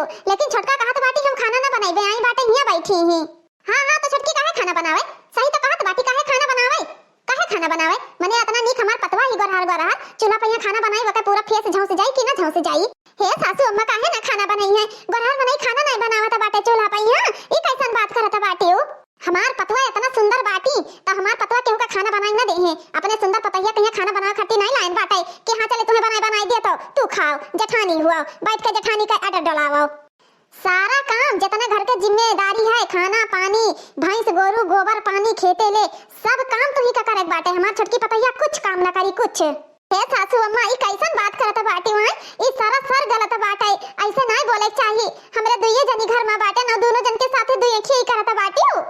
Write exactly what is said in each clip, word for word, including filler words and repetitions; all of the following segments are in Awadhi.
लेकिन छोटका कहत बाटी हम खाना ना बनाइबे, आई बाटे हियाँ बैठी ही। हाँ, हाँ, तो छोटकी काहे खाना बनावे? सही तो कहत बाटी, काहे खाना बनावे? काहे खाना बनावे? मने अतना नीक हमार पतवा ही गोरहर गोरहर, चूल्हा पहिया खाना बनाई, ओकर पूरा फेस झौंस जाई कि ना झौंस जाई? हे सासू अम्मा, काहे ना खाना बनाई है? गोरहर मनई खाना नहीं बनावत बाटे चूल्हा पहिया, ई कैसन बात करत बाटी हो? हमार पतवा इतना सुंदर बाटी, त हमार पतवा केहू का खाना बनाई ना देहे। अपने सुंदर पतहिया कहिया खाना बनावे खातिर नहीं लाइन बाटे कि हाँ चले तुम्हें बनाए बनाए दिए तो तू खाओ, जेठानी हुआ, बैठ के जेठानी का आर्डर डलाओ। सारा काम जितने घर के जिम्मेदारी है, खाना पानी, भैंस गोरू, गोबर पानी, खेते ले, सब काम तुही का करे के बाटे। हमार छोटकी पतहिया कुछ काम ना करी, कुछ। हे सासू अम्मा, ई कैसन बात करत बाटी हो? ई सरासर गलत बाटे, ऐसे नाय बोले के चाही। हमरे दुइये जनी घर में बाटे न, दोनों जन के साथे दुइये खियाई करत बाटी हो।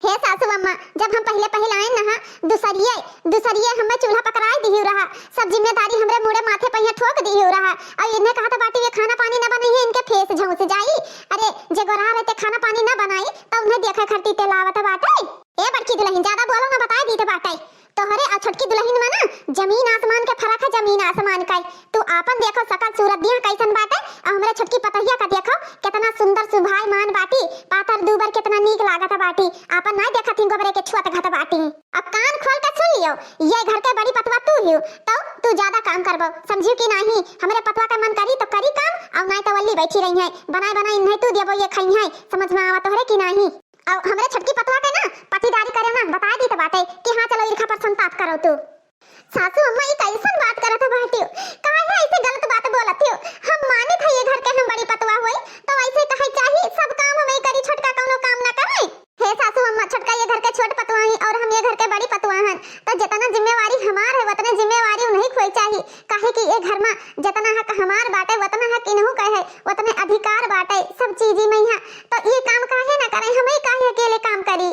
हे सासू अम्मा, जब हम पहिले पहिले आए न हा, दुसरिये, दुसरिये हमें चूल्हा पकड़ाई दिही रहा, सब जिम्मेदारी हमरे मुड़े माथे पहिया ठोक दिही रहा, और इन्हें कहत बाटी ये खाना पानी न बनइहे, इनके फेस झौंस जाई। अरे, जे गोरा रहते खाना पानी न बनाई, त उन्हें देखे खरती ते लावत बाटे। ए बड़की दुलहिन, ज्यादा बोलो ना, बताए दीत बाटे। तोहरे आ छोटकी दुलहिन में ना जमीन आसमान के फरक है, जमीन आसमान का। तू आपन देखो सकल सूरत दिया कैसन बाटे, आ हमरे छोटकी पतहिया का देखो, कितना सुंदर सुभायमान बाटी, पातर दूबर कितना नीक लागत बाटी। आपन नाय देखत ही गोबरे के छुअत घत बाटी। अब कान खोल के सुन लियो, ये घर के बड़ी पतवा तू ही हो, तो तू ज्यादा काम करबो, समझियो कि नाही? हमरे पतवा का मन करी तो करी काम, और नाय तो वल्ली बैठी रही है, बनाए बनाए इन्हें तू देबो, ये खाई है, समझ में आवा तोहरे कि नाही? और हमरे छोटकी पतवा के ना पटीदारी करे ना बताए दीत बाटे कि हाँ चलो इरखा पर संताप करो तू। सासू अम्मा, ई कैसन बात करत बाटियो? काहे ऐसे गलत बात बोलतियो? हम मानित है ये घर के हम बड़ी पतवा होई, तो ऐसे कहे चाही, सब काम हमें करी, छोटका कौनो काम ना करे। हे सासू अम्मा, छोटका ये घर के छोट पतवा ही और हम ये घर के बड़ी पतवा हन, तो जितना जिम्मेवारी हमार है, उतने जिम्मेवारी उन्हीं खोई चाही, काहे कि ये घर में जितना हक हमार बाटे, उतना हक इनहू का है, उतने अधिकार बाटे सब चीजी में यहाँ, तो ये काम काहे ना करे, हमें काहे अकेले काम करी?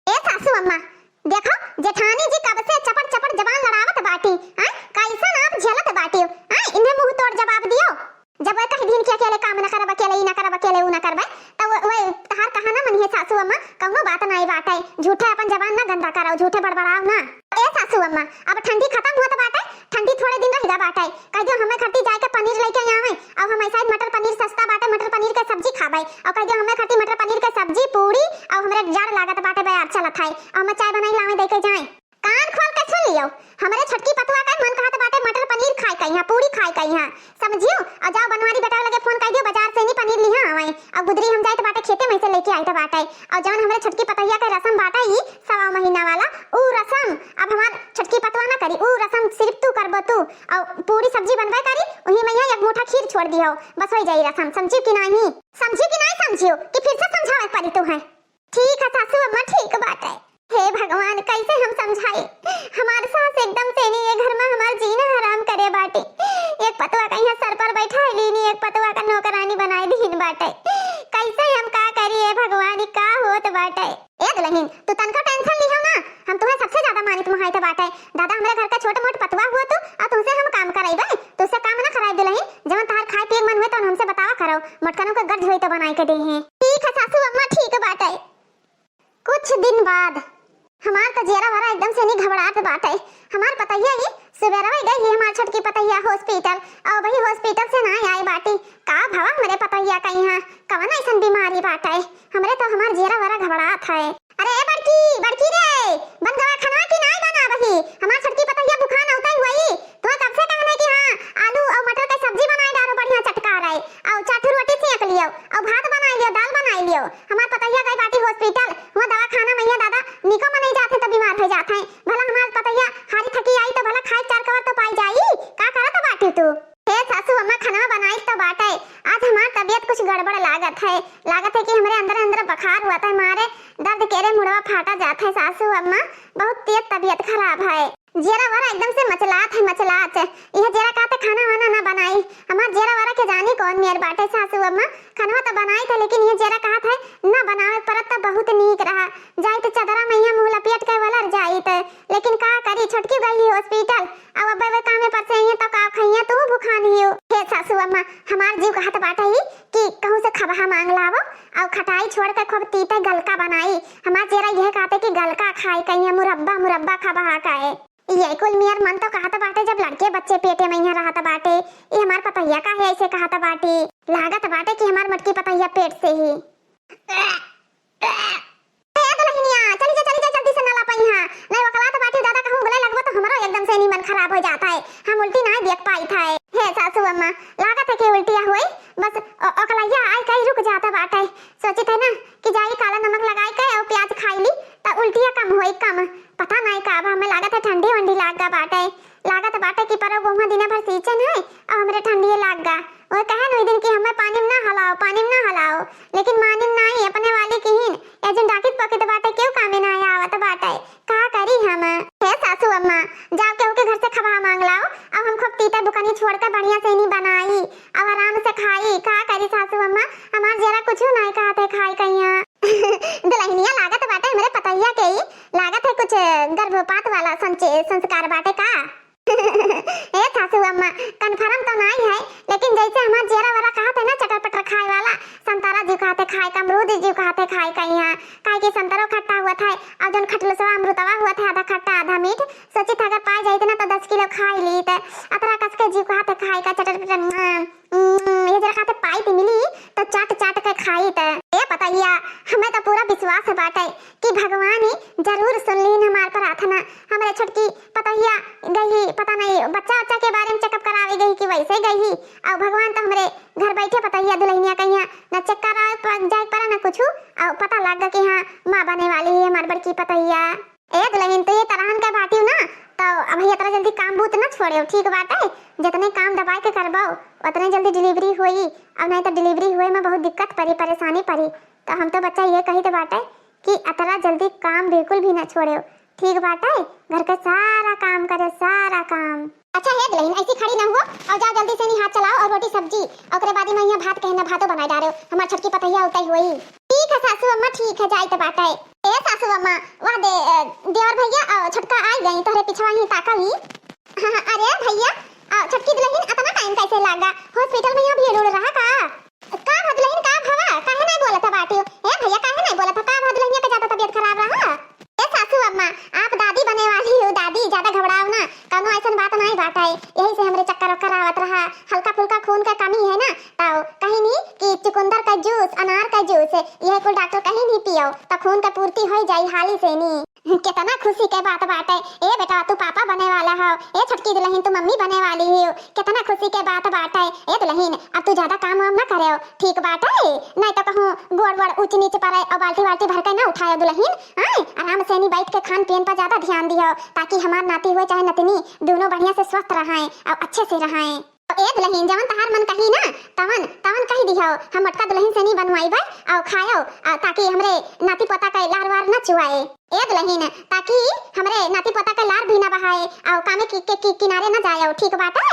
ए सासू अम्मा, देखो, जेठानी जी कब से चपड़ चपड़ जबान लड़ावत बाटी, हैं? कैसन आप झेलत बाटी, हैं? इन्हें मुंह तोड़ जवाब दियो। जब वे कह दिन कि अकेले काम न करब, अकेले ई न करब, अकेले ऊ न करब, तो वो, वो तहार कहा ना मनिहे सासू अम्मा, कौनो बात नाई बाटे। झूठे अपन जबान ना गंदा कराओ, झूठे बड़बड़ाओ ना। ए सासू अम्मा, अब ठंडी खत्म होत बाटे, ठंडी थोड़े दिन रह जा बाटे। कह दियो हमें खरती जाए के पनीर लेके आवे, अब हम ऐसा ही मटर पनीर सस्ता बाटे, मटर पनीर के सब्जी खाबे। और कह दियो हमें खरती मटर पनीर के सब्जी, पूरी, और हमरे जाड़ लागत बाटे, बयार चलत है, और हमें चाय बनाई लावे दे के जाए। कान खोल के सुन लियो, हमरे छोटकी पतवा का मन कहत बाटे मटर पनीर खाए कहिया, पूरी खाए कहिया, समझियो? और जाओ बनवारी बेटा लगे फोन कर दियो, बाजार से नहीं पनीर लिहा आवे। और गुदरी हम जाइत बाटे खेते में से लेके आइत बाटे। और जवन हमरे छोटकी पतोहिया के रसम बाटे ई सवा महीना वाला, ऊ रसम अब हमार छोटकी पतवा ना करी, ऊ रसम सिर्फ तू करबो तू। और पूरी सब्जी बनबे करी, वही में यहाँ एक मुठा खीर छोड़ दियो, बस हो जाई रसम। समझियो कि नाही? समझियो कि नाही समझियो कि फिर से समझावे पड़ी तू है? ठीक है सासू अम्मा, ठीक बाटे। हे भगवान, कैसे हम समझाई? हमार सास एकदम से नहीं ये घर में हमार जीना हराम करे बाटे। एक पतवा का यहाँ सर पर बैठा लीनी, एक पतवा का नौकरानी बनाए दीन बाटे। कैसे हम का करी? ए भगवान, ई का होत बाटे? ए दुलहिन, तू तनका टेंशन लिहो ना, हम तुम्हें सबसे ज्यादा मानित मोहाइत बाटे। दादा, हमरे घर का छोट मोट पतवा हुआ तू, और तुमसे हम काम कराइबे, तुझसे काम ना कराए दुलहिन। जवन तहार खाए पिए के मन हुए तो हमसे बतावा करो, मटकनों के गर्ज हुई तो बनाए के दे हैं। ठीक है सासू अम्मा, ठीक बाटे। कुछ दिन बाद हमार तो जियरा वरा एकदम से नहीं घबरात बाटे। हमार पतोहिया ही सुबेरवे गई ही, हमार छोटकी पतोहिया हॉस्पिटल, और वही हॉस्पिटल से ना आई बाटी। का भवा हमरे पतोहिया का यहाँ कवन ऐसन बीमारी बाटे? हमरे तो हमार जियरा वरा घबरात है। अरे ए बड़की, बड़की रे, बन गवा खनवा की नाय बना वही? हमार छोटकी पतोहिया बुखान औतई हुई। तुम्हें कब से कहने कि हाँ, आलू और मटर का सब्जी बनाए डालो, बढ़िया चटका रहे। और चार ठो रोटी सेंक लियो, और भात बनाए लियो, दाल बनाए लियो। हमार पतोहिया गई बाटी हॉस्पिटल, वहाँ दवाखाना में ये दादा निको में नहीं जाते तो बीमार हो जाते हैं। भला हमार पतोहिया हारी थकी आई तो भला खाए चार कवर तो पाई जाई। का करत बाटी तू? हे सासू अम्मा, खनवा बनाई तो बाटे। आज हमार तबीयत कुछ गड़बड़ लागत है, लागत है कि हमरे अंदर अंदर बुखार हुआ था, मारे दर्द केरे मुड़वा फाटा जात है सासू अम्मा, बहुत तेज तबीयत खराब है। जेरा वरा एकदम से मचलात है, मचलात है। यह जेरा कहते खाना वाना ना बनाई, हमार जेरा वरा के जानी कौन मेर बाटे सासू अम्मा। खनवा तो बनाई था, लेकिन यह जेरा कहत है ना बनावे परत तो बहुत नीक रहा। जाई तो चदरा में यहाँ मुँह लपेट के वलर जाई तो, लेकिन का करी, छोटकी गई हॉस्पिटल। अब अब्बे वे कामे पर से आइए तो का खइए, तू भूखान ही हो। हे सासू अम्मा, हमार जीव कहत बाटे ही कि कहूँ से खबहा मांग लावो, और खटाई छोड़ के खूब तीते गलका बनाई। हमार जेरा यह कहते कि गलका खाए कहिए, मुरब्बा, मुरब्बा खबहा खाए। ये कुल मियर मन तो कहत बाटे जब लड़के बच्चे पेटे में यहाँ रहत बाटे, ये हमार पतोहिया काहे ऐसे कहत बाटे? लागत बाटे कि हमार मोटकी पतोहिया पेट से ही। ए दुलहिनिया, चली जा, चली जा, जल्दी से नला पइहाँ। नहीं ओकलात बाटी, दादा कहूँ बोले लगबो तो हमरो एकदम से नीमन खराब हो जात है। हम उल्टी नहीं देख पाइत है। हे सासू अम्मा, लागत है कि उल्टिया होई, बस ओ-, ओकलैया आई कई रुक जात बाटे। सोचित है ना कि जाई काला नमक लगाई के और प्याज खाई ली, त उल्टिया कम होई, कम। पता नहीं का, अब हमें लागत है ठंडी वंडी लाग गा बाटे। लागत बाटे कि परो गोहुआ दिना भर सींचन है और हमरे ठंडिये लाग गा। वो कहे नुई दिन कि हमें पानी में ना हलाओ, पानी में ना हलाओ, लेकिन मानिन नहीं, अपने वाली किहिन। या जिन डाकित पकित बाटे, केहू कामे ना आवत बाटे, का करी हम? हे सासू अम्मा, जाओ केहू के घर से खबा मांग लाओ, अब हम खूब तीता दुकानी छोड़ के बढ़िया से इन्हीं बनाई, अब आराम से खाई। का करी सासू अम्मा, हमार जरा कुछ नहीं कहते खाई कहिया। दुलहिनिया, लागत बाटे हमरे पतोहिया के ही, लागत है कुछ गर्भपात वाला संचे-, संस्कार बाटे का? ए सासू अम्मा, confirm तो नाई है, लेकिन जैसे हमार जियरा वरा कहत है ना चटर पटर खाए वाला, संतरा जी कहत है खाए का, अमरूद जी कहत है खाए का यहाँ, काहे कि संतरो खट्टा हुआ था और जौन खटलुसवा अमरुतवा हुआ था आधा खट्टा आधा मीठ, सोचित है अगर पाए जाइत ना तो दस किलो खाई लीत। अतरा कस के जी कहत है खाए का चटर पटर। उम्म, ये जरा खाते पाई थी मिली तो चाट चाट के खाई त। ए पतोहिया, हमें तो पूरा विश्वास बाटे कि भगवान ही जरूर सुन लीन हमार प्रार्थना। हमरे छोटकी पतोहिया गई, पता नहीं बच्चा बच्चा के बारे में checkup करावे गई कि वैसे गई, और भगवान तो हमरे घर बैठे पतोहिया दुलहिनिया कहिया न check करावे प-, जाए पड़ा न कुछ, और पता लग गया कि हाँ, माँ बने वाली है हमार बड़की पतोहिया। ए दुलहिन, तू ये तरहन के बाटियो ना, तो अबही अतरा जल्दी काम बूत ना छोड़ेउ, ठीक बाटे? जतने काम दबाए के करबो, उतने जल्दी delivery होई। अब नहीं तो delivery हुए में बहुत दिक्कत परी, परेशानी परी। तो हम तो बच्चा ये कहित बाटे कि अतरा जल्दी काम बिल्कुल भी ना छोड़ेउ, ठीक बाटे? घर के सारा काम करे, सारा काम। अच्छा हे दुलहिन, ऐसी खड़ी ना हुआ, और जाओ जल्दी से नहीं हाथ चलाओ और रोटी सब्जी, ओकरे बाद ही मैं यहाँ भात कहना भातो बनाए डारे, हमार छोटकी पतोहिया उतई हुई। ठीक है सासू अम्मा, ठीक है, जाइत बाटे। ए सासू अम्मा, वह दे, अ, देवर भैया, अ, छोटका आई गई, तोहरे पिछवा ही ताका ही। हाँ, हाँ, अरे भैया, अ, छोटकी दुलहिन, अतना time कैसे लागा? Hospital में यहाँ भीड़ उड़ रहा का? का भा दुलहिन, का भवा? काहे नहीं बोलत बाटियो? ए भैया, काहे नहीं बोलत? का भा दुलहिनिया के ज्यादा तबीयत खराब रहा? ए सासू अम्मा, आप दादी बने वाली हो, दादी, ज्यादा घबराओ ना, कौनो ऐसन बात नहीं बाटे। यही से हमरे चक्कर वक्कर आवत रहा, हल्का फुल्का खून का कमी है ना, तो कहीं नहीं कि चुकंदर का juice, अनार का juice, यह कुल doctor कहीं नहीं पियो, तो खून का पूर्ति हो जाई हाली से नहीं। कितना खुशी के बात बाटे। ए बेटा, तू पापा बने वाला हो, ए छोटकी दुलहिन, तू मम्मी बने वाली हो, कितना खुशी के बात बाटे। ए दुलहिन, अब तू ज्यादा काम वाम ना करेउ, ठीक बाटे? नहीं तो कहूँ गोड़ वोड़ ऊंच नीच पड़े और बाल्टी वाल्टी भर के ना उठाएउ दुलहिन। आए, आराम से नहीं बैठ के खान पीन पर ज्यादा ध्यान दियो, ताकि हमार नाती हुए चाहे नतनी, दोनों बढ़िया से स्वस्थ रहाएं और अच्छे से रहाएं। ए दुलहिन, जवन तहार मन कही ना, तवन, तवन कही दिहो। हम मोटका दुलहिन से नहीं बनवाइबे, और खायो, आ, ताकि हमरे नाती पोता के लार वार न चुआए। ए दुलहिन, ताकि हमरे नाती पोता के लार भी न बहाए, और कामे की, के, की किनारे न जायो, ठीक बाटे?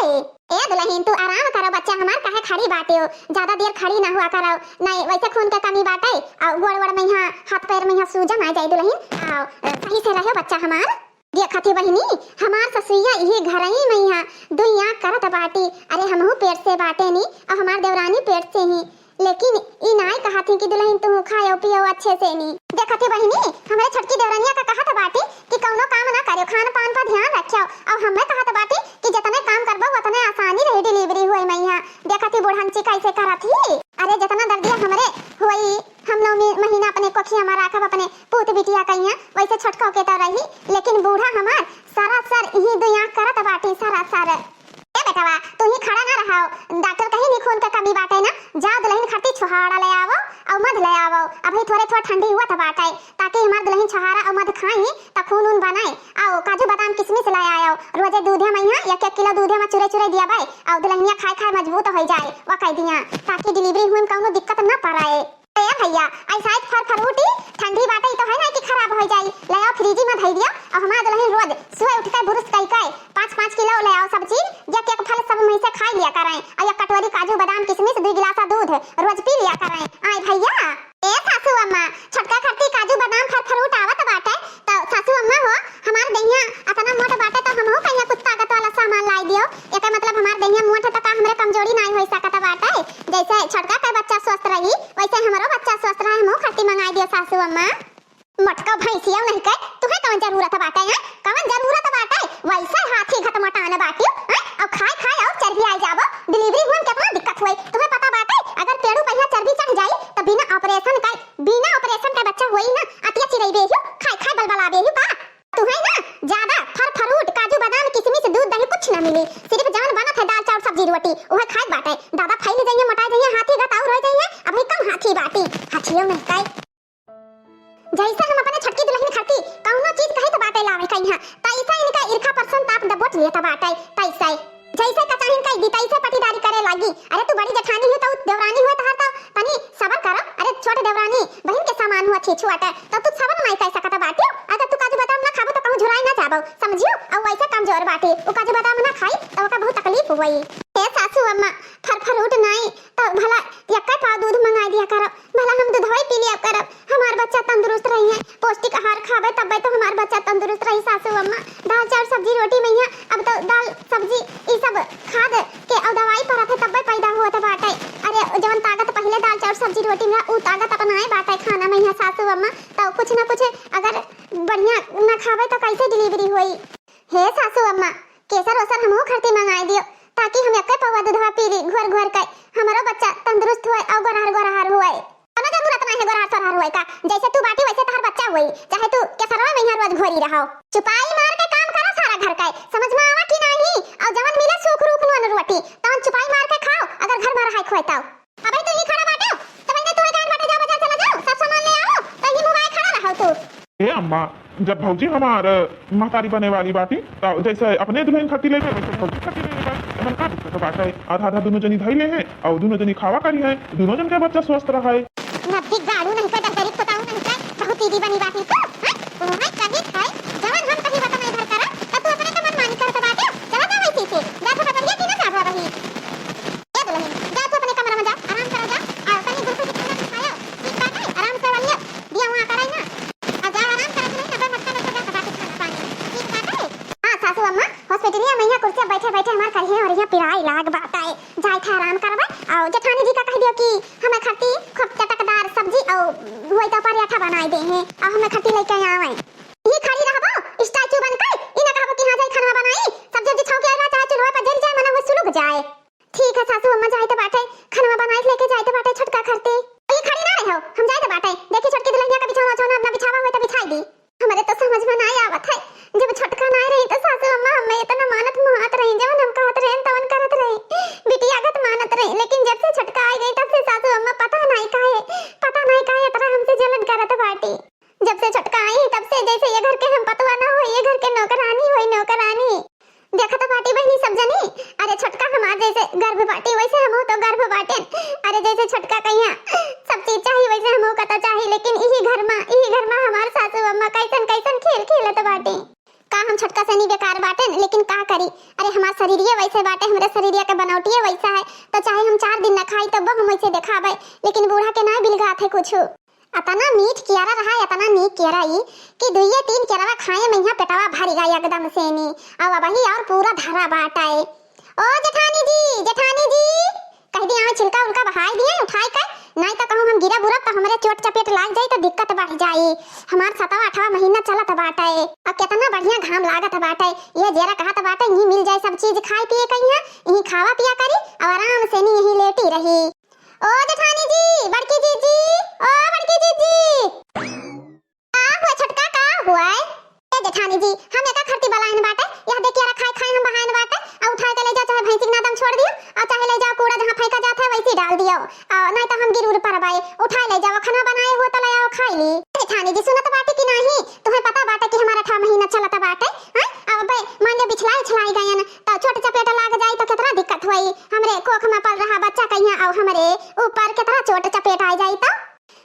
ए दुलहिन, तू आराम करो, बच्चा हमार काहे खड़ी बाटे हो, ज्यादा देर खड़ी ना हुआ करो, नहीं वैसे खून के कमी बाटे, और गोड़ वोड़ में यहाँ, हाथ पैर में यहाँ सूजन आ जाए दुलहिन, और सही से रहो बच्चा हमार। देखत ही बहिनी, हमार ससुइया इही घरई में यहाँ दुई आँख करत बाटी। अरे हमहू पेट से बाटे नी, और हमार देवरानी पेट से ही, लेकिन ई नाय कहत ही कि दुलहिन तू खायो पियो अच्छे से नी। देखत ही बहिनी, हमरे छोटकी देवरानिया का कहत बाटी कि कौनो काम ना करियो, खान पान पर ध्यान रखियो, और हमें कहत बाटी कि जितने काम करबो उतने आसानी रही delivery हुए में यहाँ। देखत ही बुढ़ंची कैसे करत ही। अरे जितना दर्दिया हमरे हुई, हम नौ मी-, महीना अपने कोखिया में राखब, अपने पूत बिटिया कइहाँ, वैसे छोटको के तो रही, लेकिन बूढ़ा हमार सरासर इही दुई आँख करत बाटी, सरासर। ए बेटवा, तू ही खड़ा ना रहो, डॉक्टर कहीं नहीं खून के कमी बाटे ना, जाओ दुलहिन खरती छोहाड़ा ले आवो और मध ले आवो, अभी थोड़े थोड़ा ठंडी हुआ था बाटे, ताकि हमार दुलहिन छोहाड़ा और मध खाई तो खून ऊन बनाए, आओ काजू बादाम किशमिश ले आयो, रोजे दूधे में यहाँ एक एक किलो दूधे में चुरे चुरे दिया बाय, और दुलहिनिया खाए खाए मजबूत हो जाए, वो कह दिया, ताकि delivery हुए में कौनो दिक्कत ना पड़े। ए भैया, ऐसा एक फर फरूटी ठंडी बाटे, ई तो है ना कि खराब हो जाई। ले आओ, फ्रिज में धई दियो। और हमार दुलहिन रोज सुबह उठ के ब्रश कई के पाँच पाँच किलो ले आओ सब चीज, एक एक फल सब में से खाई लिया करें। और एक कटोरी काजू, बादाम, किशमिश, दो गिलासा दूध रोज पी लिया करें। आए भैया, ए सासू अम्मा, छोटका खरती काजू, बादाम, फर फरूट आवत बाटे, तो सासू अम्मा हो, हमार देहिया अतना मोट बाटे, तो हमहू कहिया कुछ ताकत वाला सामान लाई दियो। एकर मतलब हमार देहिया मोट है, तो का हमरे कमजोरी नाई होई सकत बाटे? जैसे छोटका के बच्चा स्वस्थ रही, वैसे हमरो बच्चा स्वस्थ रहे, हमहू खरती मंगाई दियो सासू अम्मा। मोटका भैंसिया नहीं के, तुहे कवन जरूरत बाटे, हैं? कवन जरूरत बाटे? वैसे हाथी घटमटान बाटियो, हैं? और खाए खाए और चर्बी आई जाबो। Delivery हुए में कितना दिक्कत हुए, तुहे पता बाटे? कुछ ना मिली, सिर्फ जवन बनत है दाल चाउर सब्जी रोटी, उहे खाए बाटे। दादा फैल जइहे, मोटाए जइहे, हाथी गत और रह जइहे, अबही कम हाथी बाटी, हाथियो नहीं काई। जैसे हम अपने छोटकी दुल्हन खाती कौनो चीज कही तो बाटे लावे कहीं, तैसे इनका ईर्खा परसन ताप दबोच लिए तो बाटे, तैसे जैसे कचाहिन कह दी तैसे पटीदारी करे लागी। अरे तू बड़ी जेठानी हो तो देवरानी हुआ तहार तो तनी सबर करो। अरे छोट देवरानी बहन के समान हुआ छी छुआटे तो तू सबर नहीं कर सकत बाटियो। अगर तू काजू बादाम ना खाबो तो कहूँ झुराई ना जाबो समझियो। और वैसे कमजोर बाटी उ काजू बादाम ना खाई तो ओका बहुत तकलीफ हुई। हे सासू अम्मा फर फरूट नहीं तो भला यक्का पाव दूध मंगाई दिया करो, भला हम दूधवा पी लिया करब, हमार बच्चा तंदुरुस्त रही है, पौष्टिक आहार खाबे तब्बे तो हमार बच्चा तंदुरुस्त रही सासू अम्मा। दाल चाउर सब्जी रोटी में यहाँ अब तो दाल सब्जी ई सब खाद के और दवाई परत है तब्बे पैदा होत बाटे। अरे जवन ताकत पहले दाल चाउर सब्जी रोटी में उ ताकत अपनाए बाटे खाना में यहाँ सासू अम्मा, तो कुछ ना कुछ अगर बढ़िया ना खाबे तो कैसे डिलीवरी होई? हे सासू अम्मा, केसर ओसर हमहू खरती मंगाए दियो, ताकि हम एक्के पौवा दूधवा पी ली घोर घोर के, हमरो बच्चा तंदुरुस्त होए और गोरहर गोरहर होए। कोनो जरूरत नहीं है गोरहर सोरहर होए का, जैसे तू बाटी वैसे तहार बच्चा होई, चाहे तू केसरवा में यहाँ रोज घोरी रहो। चुपाई मार के काम करो सारा घर का, समझ में आवा कि नहीं? और जवन मिले सूख रूख नून रोटी, तवन चुपाई मार के खाओ, अगर घर में रहाई खोए तो। अबे तू ही खड़ा बाटे, तब इन्हें तू ही जान बाटे, जाओ बाजार चला जाओ, सब सामान ले आओ, तो ही मुँह बाए खड़ा रहो तू। ए अम्मा, जब भौजी हमार महतारी बने वाली बाटी, तो जैसे अपने दुल्हन खाती लेबे, वैसे भौजी खाती ले लेबे। एमन का दिक्कत बाटे? आधा आधा दुनो जनी धई ले हैं और दुनो जनी खावा करी हैं, दुनो जन के बच्चा स्वस्थ रहे। नद्दी गाड़ू नहीं के, दरदरी खोताऊ नहीं के, बहुत दीदी बनी बाटी तू, हैं? तू है कही खाए, जवन हम कही बता नहीं भर करा, तब तू अपने का मनमानी करत बाटे। चला जा वैसे से, जा तो बजरिया की ना साबुआ बही। ए दुल्हन, जा तू अपने कमरा में जा, आराम करा जा, और तनी गुलगुल के खाना भी खायो, ठीक बाटे, आराम से वनियो, दिया वहाँ कराई ना। आ जा आराम करा, नहीं तबे मटका लेके जा, बाकी खाना पानी, ठीक बाटे। हाँ सासू अम्मा, हॉस्पिटलिया में यहाँ कुर्सिया बैठे बैठे हमार करिहे और यहाँ पिराई लाग बाटे, जाए थे आराम करबे, और जेठानी जी का कह दियो कि हमें खट्टी खूब चटकदार सब्जी और वही तो पराठा बनाए दे हैं, और हमें खट्टी लेके आवे। ये खड़ी रहबो स्टैचू बनकर, ई ना कहबो कि हाँ जाई खाना बनाई, सब्जी उब्जी छौंके आइबा, चाहे चूल्हा पर जल जाए, मना हुआ सुलग जाए। ठीक है सासू अम्मा, जाइत बाटे, खनवा बनाइत लेके जाइत बाटे छोटका खरती। ई खड़ी ना रहो, हम जाइत बाटे। देखी छोटकी दुल्हनिया का बिछौना उछौना अपना बिछावा हुए तो बिछाई दी। हमरे तो समझ में ना आवत है, जब छोटका ना रही तो सासू अम्मा हमें इतना मानत मोहात रही, जवन हम कहत रहे तवन करत रही, बिटिया गत मानत रही, लेकिन जब से छोटका आ गई तब से सासू अम्मा पता नहीं काहे, पता नहीं काहे इतना हमसे जलन करत बाटी। जब से छोटका आई तब से जैसे ये घर के हम पतवा ना हो, ये घर के नौकरानी होई नौकरानी। देखत बाटी बहिनी सब जनी, अरे छोटका हमार जैसे गर्भ बाटी वैसे हमहू तो गर्भ बाटेन। अरे जैसे छोटका कहिया सब चीज चाही वैसे हमहू का तो चाही, लेकिन इही घर मा, इही घर मा हमार सासू अम्मा कैसन कैसन खेल खेलत बाटी। का हम छोटका से नहीं बेकार बाटेन, लेकिन का करी? अरे हमार शरीरिये वैसे बाटे, हमरे शरीरिया के बनौटिये वैसा है, तो चाहे हम चार दिन न खाई तब हम वैसे देखाबे, लेकिन बूढ़ा के ना बिलगात है कुछ। अतना मीठ कियारा रहा, अतना नीक कियारा ई कि दुइये तीन कियारवा खाए में यहाँ पेटवा भर गया एकदम से नी। अब अबही और पूरा धरा बाटा है। ओ जेठानी जी, जेठानी जी, कह दी, आवे छिलका उलका बहाई दिए उठाई के, नहीं तो कहूँ हम गिरा बुरब तो हमरे चोट चपेट लाग जाई तो दिक्कत बढ़ जाई। हमार सतवा अठवा महीना चलत बाटे, अब कितना बढ़िया घाम लागत बाटे। ये जेरा कहत बाटे, यहीं मिल जाए सब चीज खाए पिए कहीं, यहीं खावा पिया करी और आराम से नी यहीं लेटी रही। ओ जेठानी जी, बड़की जीजी, ओ बड़की जीजी। का हुआ छोटका, का हुआ है? ए जेठानी जी, हम एका खरती बलाइन बाटे, यह देखिए रखाए खाए हम बहाइन बाटे, आ उठा के ले जाओ, चाहे भैंसी के नादम छोड़ दियो, और चाहे ले जाओ कूड़ा जहाँ फेंका जात है वैसे डाल दियो, और नहीं तो हम गिर उर परबाए, उठा ले जाओ, खाना बनाए हो तो ले आओ खाई ली। ए जेठानी जी सुनत बाटे कि नहीं, तुम्हें पता बाटे कि हमारा अठवा महीना चलत बाटे, हैं? अब बे मान लो बिछलाई उछलाई गयन, तो चोट चपेट लाग जाई तो कितना दिक्कत होई, हमरे कोख में पल रहा बच्चा कहिया, और हमरे ऊपर कितना चोट चपेट आ जाई तो।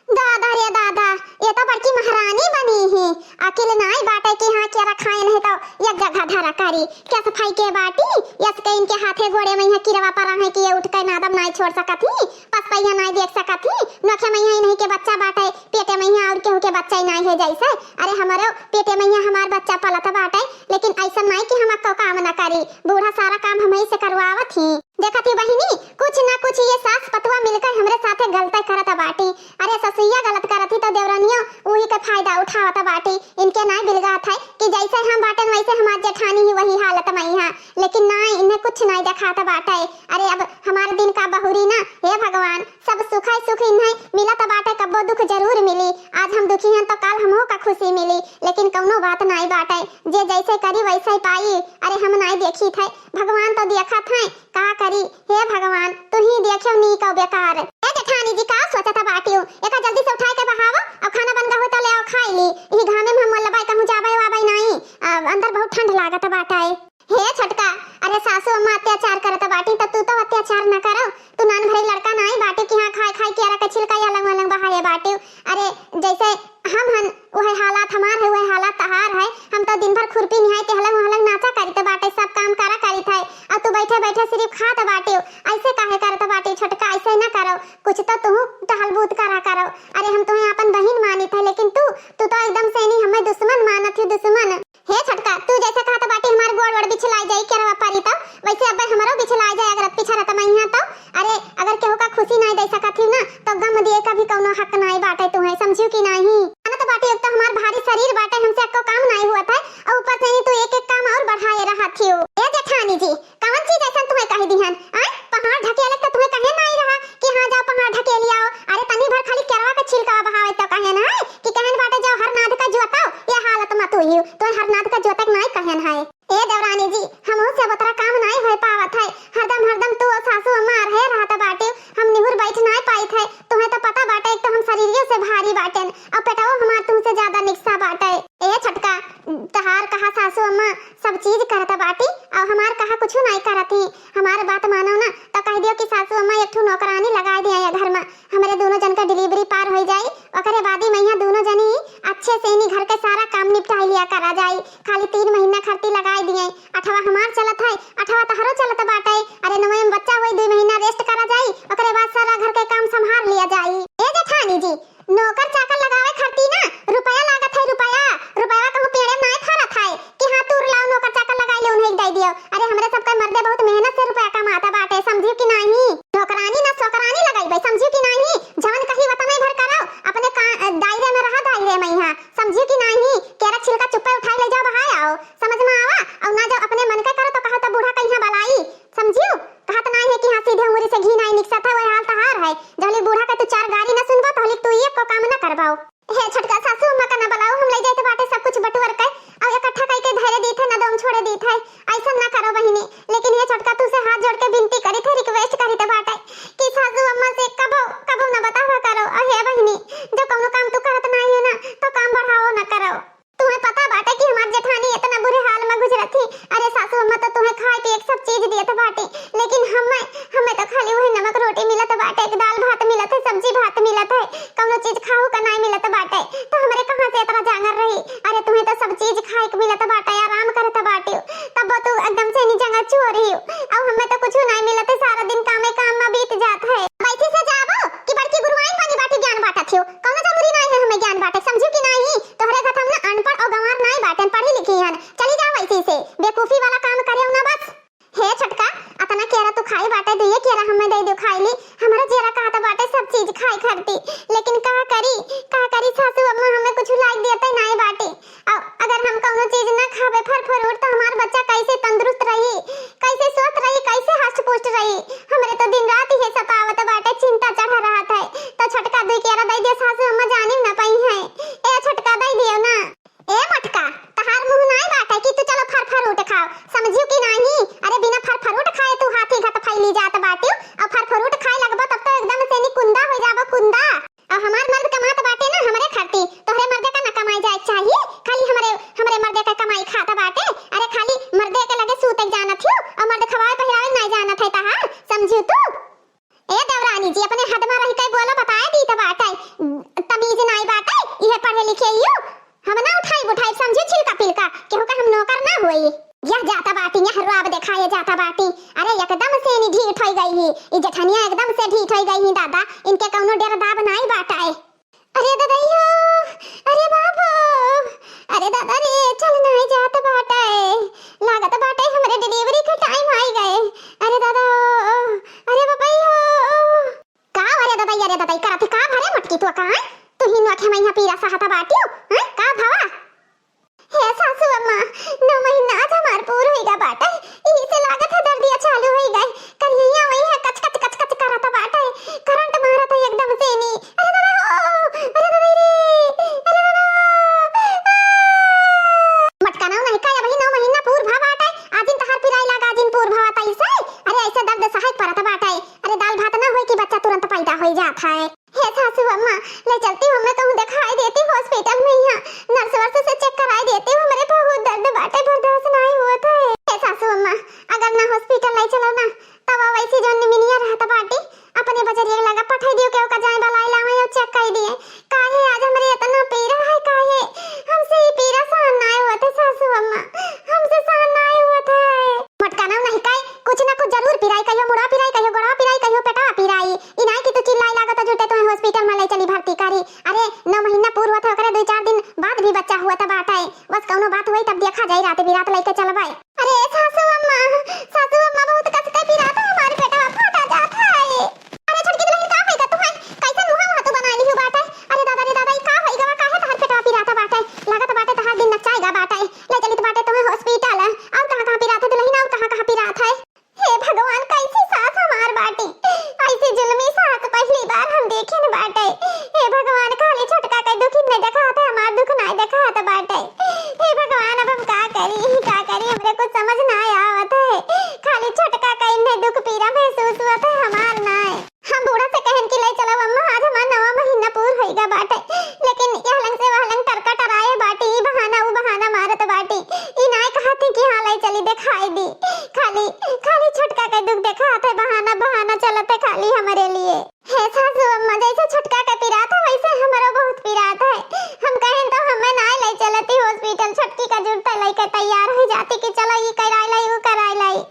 दादा रे दादा, ये तो बड़की महारानी बनी ही। अकिल नाई बाटे कि हाँ केरा खाए नहीं तो एक जगह धरा करी। क्या सफाई के बाटी? यस के इनके हाथे गोड़े में यहाँ किरवा परा है कि ये उठ के नादम नाई छोड़ सकत ही, पसपैया नाई देख सकत ही। नोखे में यहाँ इन्हीं के बच्चा बाटे, पेटे में यहाँ और केहू के बच्चा ही नाई है जैसे। अरे हमारे पेटे में यहाँ हमार बच्चा पलत बाटे, लेकिन ऐसा नाई कि हम अक्को काम ना करी। बूढ़ा सारा काम हम ही से करवावत ही। देखत ही बहिनी, कुछ ना कुछ ये सास पतुआ मिलकर हमरे साथे गलते करत बाटी। अरे ससुइया गलत करत ही तो देवरनियो उही के फायदा उठावत बाटी। इनके नाय बिलगात है कि जैसे हम बाटेन वैसे हमार जेठानी ही वही हालत में ही है, लेकिन ना, इन्हें कुछ ना नाई देखात बाटे। अरे अब हमार दिन का बहुरी ना, हे भगवान, सब सुखै सुख इन्हैं मिलत बाटे, कब्बो दुख जरूर मिली। आज हम दुखी हन तो काल हमहू का खुशी मिली, लेकिन कौनो बात नाई बाटे, जे जैसे करी वैसे पाई। अरे हम नाई देखी थे, भगवान तो देखत हैं, का करी? हे भगवान, तू ही देख्यो नीक और बेकार। ए जेठानी जी, का सोचत बाटियो? एका जल्दी से उठाए के बहावो, अब खाना बन गए हो तो ले आओ खाई ली। यही घामे में हम मल्लबाई कहूँ जाबे वाबे नाई, अब अंदर बहुत ठंड लागत बाटे। हे छोटका, अरे सासू अम्मा अत्याचार करत बाटी, त तू तो अत्याचार न करो। तू नान भरे लड़का नाई बाटे कि हाँ खाए खाए कियारा के छिलका या लंग वलंग बहाए बाटे। अरे जैसे हम हन, वह हालात हमार है, वह हालात तहार है। हम तो दिन भर खुरपी निहाई ते हलंग हलंग नाचा करित बाटे, सब काम करा करित है, और तू बैठे बैठे सिर्फ खात बाटे। ऐसे काहे करत बाटे छोटका, ऐसे न करो, कुछ तो तू टहल बूत करा करो। अरे हम तुम्हें अपन बहिन मानित है, लेकिन तू, तू तो एकदम से नहीं हमें दुश्मन मानत हो, दुश्मन। हे छोटका, तू जैसे कहत बाटी हमार गोड़ वोड़ बिछलाई जाई, केरवा पारी तब, वैसे अब्बे हमरो बिछलाई जाए, अगर पीछा रहत मैया तो। अरे, अगर केहू का खुशी नाई दे सकत ही ना, तो गम दिए का भी कौनो हक नाई बाटे तुहे, समझियो कि नाही? जानत बाटी, एक तो हमार भारी शरीर बाटे, हमसे एको काम नाई हुआ था, और ऊपर से नहीं तू एक एक काम और बढ़ाए रहत हियो। ए जेठानी जी, कौन चीज ऐसन तुम्हें कह दिहन? आय, पहाड़ ढकेले तो तुम्हें कहे नाई रहा कि हाँ जाओ पहाड़ ढकेली आओ? अरे तनी भर खाली केरवा के छिलका बहावे तो कहे ना है कि कहन बाटे जाओ हरनाद का जोताओ, ये हालत मत हुई हो, तो हरनाद का जोतक नाई कहन है। ए देवरानी जी, हमहू से बतरा काम नाई होए पावत है, हरदम हरदम तू और सासू अम्मा रहे रहत बाटे, हम निहुर बैठ नाई पाइत है। तुम्हें तो पता बाटे, एक तो हम शरीरियों से भारी बाटेन और पेटवो हमार तुमसे ज्यादा निकसा बाटे। ए छोटका, तहार कहा सासू अम्मा सब चीज करत बाटी और हमार कहा कुछ नाई करत ही। हमार बात मानो ना तो कह दियो कि सासू अम्मा एक ठो नौकरानी लगा दिया या घर में, हमरे दोनों जन का डिलीवरी पार हो जाई, ओकरे बाद ही मैया दोनों जनी अच्छे से इन्हीं घर के सारा काम निपटाई लिया करा जाई। खाली तीन महीना खर्ती लगाई दिए, अठवा हमार चलत है, अठवा तहरो चलत बाटे। अरे नवे में बच्चा होई, दुई महीना रेस्ट करा जाई, ओकरे बाद सारा घर के काम संभाल लिया जाई। ए जेठानी जी, नौकर चाकर लगावे खर्ती ना रुपया लागत है, रुपया, रुपया कहूँ पेड़े में नाय फरत है कि हाँ तूर लाओ नौकर चाकर लगाई ले उन्हें दे दियो। अरे हमरे सबके मर्दे बहुत मेहनत से रुपया कमाता बाटे, समझियो कि नाही? नौकरानी ना सोकरानी लगाई भाई, समझियो कि नाही? जवन कही वतने भर करो, अपने का-, दायरे में रहा, दायरे में यहाँ, समझियो कि नाही? केरा छिलका चुप्पे उठाई ले जाओ, बहाय आओ, समझ में आवा? और ना जाओ अपने मन के करो तो कहो तो बूढ़ा कहीं बलाई, समझियो? कहत नाही है कि हाँ सीधे उंगली से घी नाही निकसत है, वही हाल तहार है। जहली बूढ़ा के तू चार गारी ना सुनबो, तहली तू एक को काम ना करबाओ। हे छोटका, सासू अम्मा का ना बुलाओ, हम ले जाए तो बाटे सब कुछ बटुअर के और इकट्ठा करके धरे दी थे, ना दम छोड़े दी थे, ऐसा ना करो बहिनी। लेकिन हे छोटका, तू से हाथ जोड़ के विनती करी थे, रिक्वेस्ट करी थे बाटे कि सासू अम्मा से कबो, कबो ना बतावा करो। और हे बहिनी, जब कौनो काम तू करत नाही हो ना, तो काम बढ़ाओ ना करो। तुम्हें पता बाटे कि हमार जेठानी इतना बुरे हाल में गुजरत ही। अरे सासू अम्मा तो तुम्हें खाए पिए के सब चीज दियत बाटे, लेकिन हमें, हमें तो खाली वही नमक रोटी मिलत बाटे, एक दाल भात मिलत है, सब्जी भात मिलत है, कौनो चीज खाहू का नाई मिलत बाटे, तो हमरे कहाँ से इतना जांगर रही? अरे तुम्हें तो सब चीज खाए के मिलत बाटे, आराम करत बाटे, तब तो एकदम से नहीं जंगल चुअ रही हो। अब हमें तो कुछ नाई मिलत है, सारा दिन कामे काम में बीत जात है। बैठी से जाबो कि बड़की गुरुआइन बनी बाटी ज्ञान बांटत हो? कौनो जरूरी नाई है हमें ज्ञान बांटे, समझियो कि नाही? तोहरे घर हम ना अनपढ़ और गंवार नाई बाटेन, पढ़ी लिखी हन। चली जाओ ऐसे से, बेवकूफी वाला काम करे ना बस। हे छोटका, अतना केरा तू खाई बाटे, दुइये केरा हमें दे दो खाई ली। हमारा जेरा कहत बाटे सब चीज खाई खरती, लेकिन का करी, का करी सासू अम्मा हमें कुछ लायक देते नाई बाटे। अ-, अगर हम कौनो चीज ना खाबे फल फ्रूट तो हमार बच्चा कैसे तंदुरुस्त रही, कैसे स्वस्थ रही, कैसे हष्ट पुष्ट रही? हमरे तो दिन रात ये सतावत बाटे, चिंता चढ़ा रहत है। तो छोटका दुई केरा दे दे सासू अम्मा जानी ना पाई है। ए छोटका दे दियो ना। ए मोटका, तहार मुंह नाई बाटे कि तू चलो फर फरूट खाओ, समझियो कि नाही? अरे बिना फर फरूट खाए तू हाथी घट फैली जात बाटियो, और फर फरूट खाए लगबो तब तो एकदम से नी कुंदा हो जाबो, कुंदा। और हमार मर्द कमात बाटे ना हमरे खाती, तोहरे मर्दे का ना कमाए जाए चाहिए, खाली हमरे, हमरे मर्दे का कमाई खात बाटे। अरे खाली मर्दे के लगे सूते जानत हियो, और मर्द खवाए पहिरावे नाई जानत है तहार, समझियो तू? ए देवरानी जी, अपने हद में रह के बोलो, बताए दी तो बाटे, तमीज नाई बाटे, इहे पढ़े लिखे इयो। हम ना उठाई बुठाई, समझियो छिलका पिलका, केहू का हम नौकर ना होई। यह जाता बाटी, यह रुआब देखाए जाता बाटी। अरे एकदम से नी ढीठ होई गई ही, ई जेठनिया एकदम से ढीठ होई गई ही दादा, इनके कौनो डेर दाब नाई बाटे। अरे ददैया, अरे बाबू, अरे दादा रे, चल नाई जात बाटे, लागत बाटे हमरे डिलीवरी के टाइम आई गए। अरे दादा, अरे बबैया। का अरे ददैया, अरे ददैया करत ही का भरे मटकी तू का? तू ही नोखे में यहाँ पीरा सहता बाटियो, हैं? का भवा? हे सासू अम्मा, नौ महीना आज हमार पूर होइगा बाटे, यही से लागत है दर्दिया चालू ऐसे? अरे ऐसे दर्द सहाय परत बाटे। अरे दाल भात ना होए कि बच्चा तुरंत पैदा होई जात है। हे सासू अम्मा, ले चलती हमें कहूँ देखाई देती hospital में, यहाँ nurse वर्स से check कराई देती, हमरे बहुत दर्द बाटे, बर्दाश्त नाई होत है। हे सासू अम्मा, अगर ना hospital ले चलो ना, तब वैसी जो निमिनिया रहत बाटी, अपने बजरिया लगा पठाई दियो, केहू का जाए बलाई लावे और check कर दिए। काहे आज हमरे इतना पीरा है, काहे हमसे ई पीरा सहन नाय होत है सासू अम्मा, हमसे सहन नाय होत है। मोटका नाव नहीं काई, कुछ ना कुछ जरूर पिराई, कहियो मुड़ा पिराई, कहियो गोड़वा पिराई, कहियो पेटवा पिराई। ई नाय कि तू चिल्लाई लागत झूठे, तुम्हें hospital में ले चली भर्ती करी। अरे नौ महीना पूर होत है, ओकरे दो चार दिन बाद भी बच्चा होत बाटे। बस कौनो बात होई तब देखा जाई, रात बिरात लेके चलबे। अरे सासू अम्मा, सासू अम्मा, बहुत कस के पिरात है, हमार पेटवा फाटा जात है। अरे छोटकी दुल्हन, का होई गा तुम्हें? कैसन मुँह वहाँ तू बनाई लिहू बाटे? अरे दादा रे दादा, ई का होई गवा, काहे तहार पेटवा पिरात बाटे? लागत बाटे तहार दिन नचाई गा बाटे। ले चलित बाटे तुम्हें hospital। और कहाँ कहाँ पिरात है दुल्हन, और कहाँ कहाँ पिरात है? हे भगवान, कैसी सास हमार बाटी, ऐसी जुल्मी सास पहली बार हम देखे न बाटे। हे भगवान, खाली छोटका के दुख नहीं देखात है, हमार दुख नहीं देखात बाटे। हे भगवान, अब हम का करी, का करी, हमरे कुछ समझ ना आवत है। खाली छोटका का इन्हें दुख पीरा महसूस होत है, हमार नाय। हम बूढ़ा से कहन कि ले चलो अम्मा, आज हमार नवा महीना पूर होइगा बाटे, लेकिन यह लंग से वह लंग टरका टराए बाटी, ई बहाना ऊ बहाना मारत बाटी। ई नाय कहती कि हाँ ले चली देखाई दी, खाली खाली छोटका के दुख देखात है, बहाना बहाना चलत है खाली हमरे लिए। हे सासू अम्मा, जैसे छोटका के पिरात है वैसे हमरो बहुत पिरात है। हम कहें तो हमें ना ले चलती hospital, छोटकी का जुड़ते लेके तैयार हो जाती कि चलो ई कराई लाई, ऊ कराई लाई।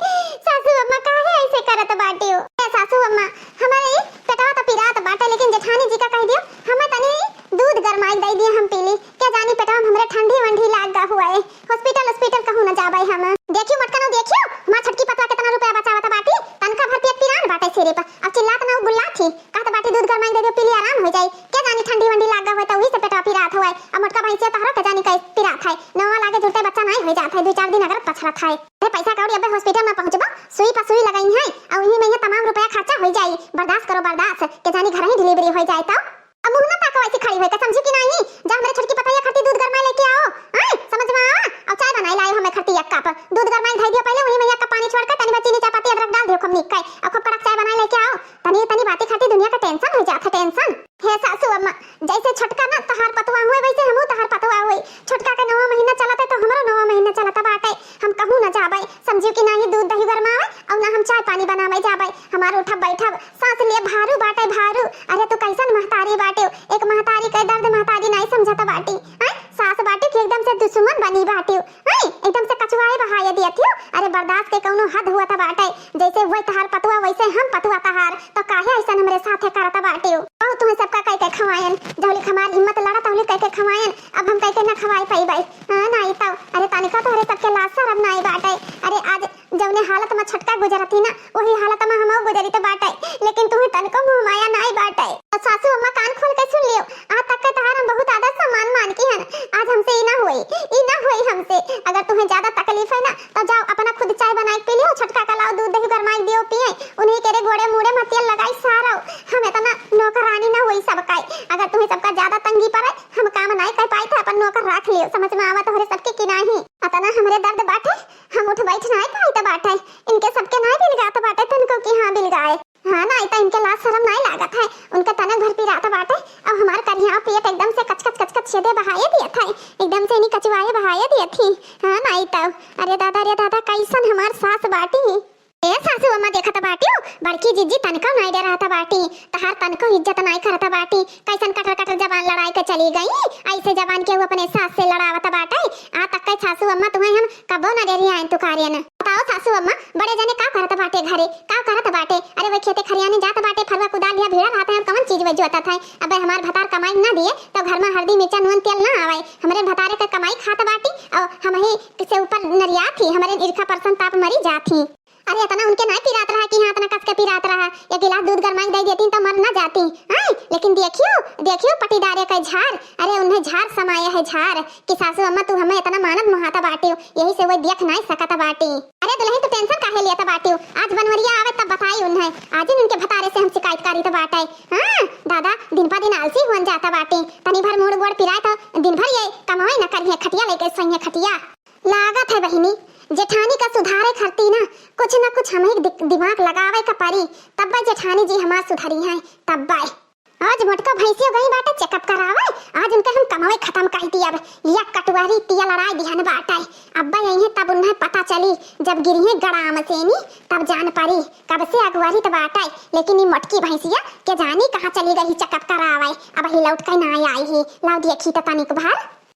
सासू अम्मा काहे ऐसे करत बाटी हो? हे सासू अम्मा, हमारे ई पेटवा तो पिरात बाटे, लेकिन जेठानी जी का कह दियो, हमें तनी दूध गरमाई दे दिए, हम पी ली। क्या जानी पेटवा में हमरे ठंडी वंडी लाग गा हुआ है। Hospital hospital कहूँ न जाबे हम। देखियो मोटका नाव, देखियो हमार छोटकी पतवा कितना रुपया बचावत बाटी, तनका भर पेट पिरान बाटे सिर्फ। अब चिल्लात ना गुल्लात ही, कहत बाटी दूध गरमाई दे दे, पी ली आराम हो जाई। के जानी ठंडी वंडी लाग गए तो वही से पेटवा पिरात हुए। अब मोटका भैंसिया तहरो के जानी कैसे पिरात है, नवा लागे जुड़ते बच्चा नहीं हो जात है, दो चार दिन अगर पछरत है। अरे पैसा कौड़ी अबे hospital में पहुँचबो, सुई पर सुई लगाई है और वही में ये तमाम रुपया खर्चा हो जाई। बर्दाश्त करो बर्दाश्त, के जानी घर ही delivery हो जाए तो। अब मुँह ना ताको ऐसी खड़ी होके, समझी कि नहीं? जा हमरे छोटकी पतैया खातिर दूध गरमाई लेके आओ, आए समझ में आवा। और चाय बनाई लाए हमें खातिर एक कप दूध गरमाई धई दियो पहले, वही में एक कप पानी छोड़ के तनी में चीनी चाय पत्ती अदरक डाल दियो खूब नीक के, और खूब कड़क चाय बनाई लेके आओ। तनी तनी बाती खातिर दुनिया का tension हो जात है, tension। हे सासू अम्मा, जैसे छोटका ना तहार पतवा हुए वैसे हमहू तहार पतवा हुई। छोटका के नवा महीना चलत है तो हमरो नवा महीना चलत बाटे। हम कहूँ न जाबे, समझियो कि ना ही दूध दही गरमावे और ना हम चाय पानी बनावे जाबे। हमार उठब बैठब सास लिए भारू बाटे भारू। अरे तू कैसन महतारी बाटे, एक महतारी के दर्द महतारी नहीं समझत बाटी। हैं? सास बाटी कि एकदम से दुश्मन बनी बाटी। हैं? एकदम से कचुआए बहाए दियत हो। अरे बर्दाश्त के कौनो हद हुआ था बाटे। जैसे वह तहार पतुआ वैसे हम पतुआ तहार। तो काहे ऐसन हमरे साथे करत बाटे? बहुत तुम्हें सबका कह के खवायन, जौली हमार हिम्मत लड़ा तौली कह के खवायन। अब हम कह के ना खवाए पाइबे। हाँ, नाई तो। अरे तनिका तोहरे सबके लाज शरम नाई बाटे। अरे आज जौने हालत में छोटका गुजरती ना, वही हालत में हमहू गुजरित बाटे, लेकिन तुम्हें तनिको मोह माया नाई बाटे। और सासू अम्मा कान खोल के सुन लियो, आज तक के तहार हम बहुत आदर सम्मान मान की हन। आज हमसे ई ना होई, ई ना होई हमसे। अगर तुम्हें ज्यादा तकलीफ है ना, तो जाओ अपना खुद चाय बनाए के पी लियो, छोटका का लाओ दूध दही गरमाई दियो पिए, उन्हीं के रे गोड़े मूड़े में तेल लगाई सारो। हम इतना नौकरानी ना होई सबका। अगर तुम्हें सबका ज्यादा तंगी पड़े, हम काम नाई कर पाई थे, अपन नौकर रख लियो, समझ में आवा तोहरे सबके कि नाही। अतना हमरे दर्द बाटे, हम उठ बैठ नाई पाइत बाटे, इनके सबके नाई बिलगात बाटे तनको कि हाँ बिलगाए। हाँ ना, इतना इनके लाज शरम नाई लागत है, उनके तनक भर पिरात बाटे। अब हमार करिया पेट एकदम से कचकच कचकच छेदे बहाए दियत है, एकदम से इन्हीं कचुआए बहाए दियत ही। हाँ ना, इतना, अरे दादा रे दादा, कैसन हमार सास बाटी। ए सासू अम्मा देखत बाटियो, बड़की जिज्जी तनको नाई डरात बाटी, तहार तनको इज्जत नाई करत बाटी। कैसन कटर कटर जबान लड़ाई के चली गई, ऐसे जबान केहू अपने सास से लड़ावत बाटे। आ तक के सासू अम्मा तुम्हें हम कबो न डेरियाएन तुकारेन। बताओ सासू अम्मा, बड़े जने का करत बाटे घरे, का करत बाटे? अरे वो खेते खरियाने जात बाटे, फरुआ कुदाल लिया भिड़ा रहत है, कवन चीज वो जोतत है? अबे हमार भतार कमाई ना दिए तो घर में हरदी मिर्चा नून तेल ना आवे। हमरे भतारे के कमाई खात बाटी और हम ही से ऊपर नरियात ही, हमरे इरखा परसन ताप मरी जात ही। अरे इतना उनके नाई पिरात रहा कि हाँ इतना कस के पिरात रहा, एक गिलास दूध गरमाई दे देती तो मर ना जाती। हाँ, लेकिन देखियो, देखियो पटीदारे का झार, अरे उन्हें झार समाया है झार कि सासू अम्मा तू हमें इतना मानत मोहाता बाटियो, यही से वो देख नाई सकत बाटी। अरे दुल्हन तू tension काहे लेत बाटियो, आज बनवरिया आवे तब बताई उन्हें, आज ही उनके भतारे से हम शिकायत करी तो बाटे। हाँ दादा, दिन पर दिन आलसी हुन जाता बाटी, तनी भर मूड़ गोड़ पिराए तो दिन भर ये कमाई न करिए, खटिया लेके सोइए खटिया। लागत है बहिनी, जेठानी का सुधारे खरती ना कुछ कुछ न कुछ हमही दि-, दिमाग लगावइ का परी, तब्बइ जेठानी जी हमार सुधरिहैं, तब्बइ। आज मोटका भैंसियो गई बाटे checkup करावइ, आज उनके हम कमवइ खतम कइ दियब। या कटुआरी तिया लड़ाइ दिहन बाटे, अब्बइ अइहैं तब उन्हें पता चली, जब गिरिहैं गड़ाम से नी, तब जान परी। कब से अगुआरी त बाटे, लेकिन ई मोटकी भैंसिया के जानी कहाँ चली गई checkup करावइ, अबही लौट कइ नाहीं आई ही। लाव देखी त तनिक भर।